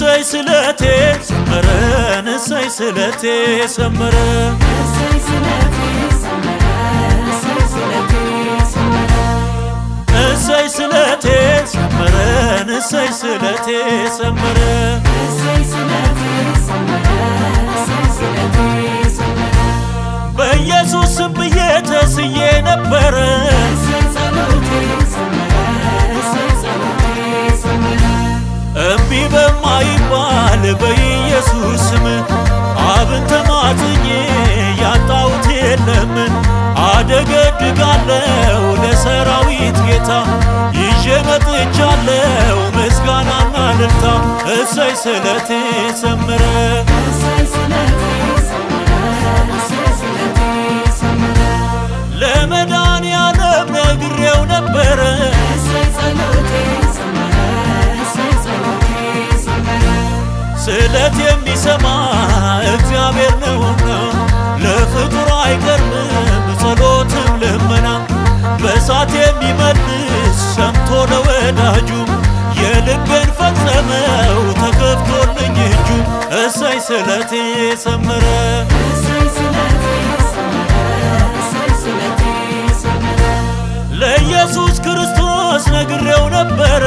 እሰይ ስለቴ ሰመረን፣ እሰይ ስለቴ ሰመረ። እሰይ ስለቴ ሰመረ፣ እሰይ ስለቴ ሰመረ። እሰይ ስለቴ ሰመረን፣ እሰይ ስለቴ ሰመረ። እሰይ ስለቴ ሰመረ፣ እሰይ ስለቴ ሰመረ። በኢየሱስ ስም ብዬ ተስዬ ነበረ። እሰይ ጸሎቴ ሰመረ፣ እሰይ ጸሎቴ ሰመረ። እምቢ በማይባል በኢየሱስ ስም አብን ተማጽኜ ያጣሁት የለም። አደገድጋለው ለሰራዊት ጌታ፣ ይዤ መጥቻለው ምስጋናና እልልታ። እሰይ ስለቴ ሰመረ። እሰይ ስለቴ ሰመረ፣ እሰይ ስለቴ ሰመረ። ለመድኃኔዓለም ነግሬው ነበረ። እሰይ ጸሎቴ ሰመረ፣ እሰይ ጸሎቴ ሰመረ። ስለት የሚሰማ እግዚአብሔር ነውና ለፍጡር አይቀርብም ጸሎትም ልመና። በእሳት የሚመልስ ሰምቶ ለወዳጁ፣ የልቤን ፈጸመው ተከፍቶልኝ እጁ። እሰይ ስለቴ ሰመረ። እሰይ ስለቴ ሰመረ፣ እሰይ ስለቴ ሰመረ። ለኢየሱስ ክርስቶስ ነግሬው ነበረ።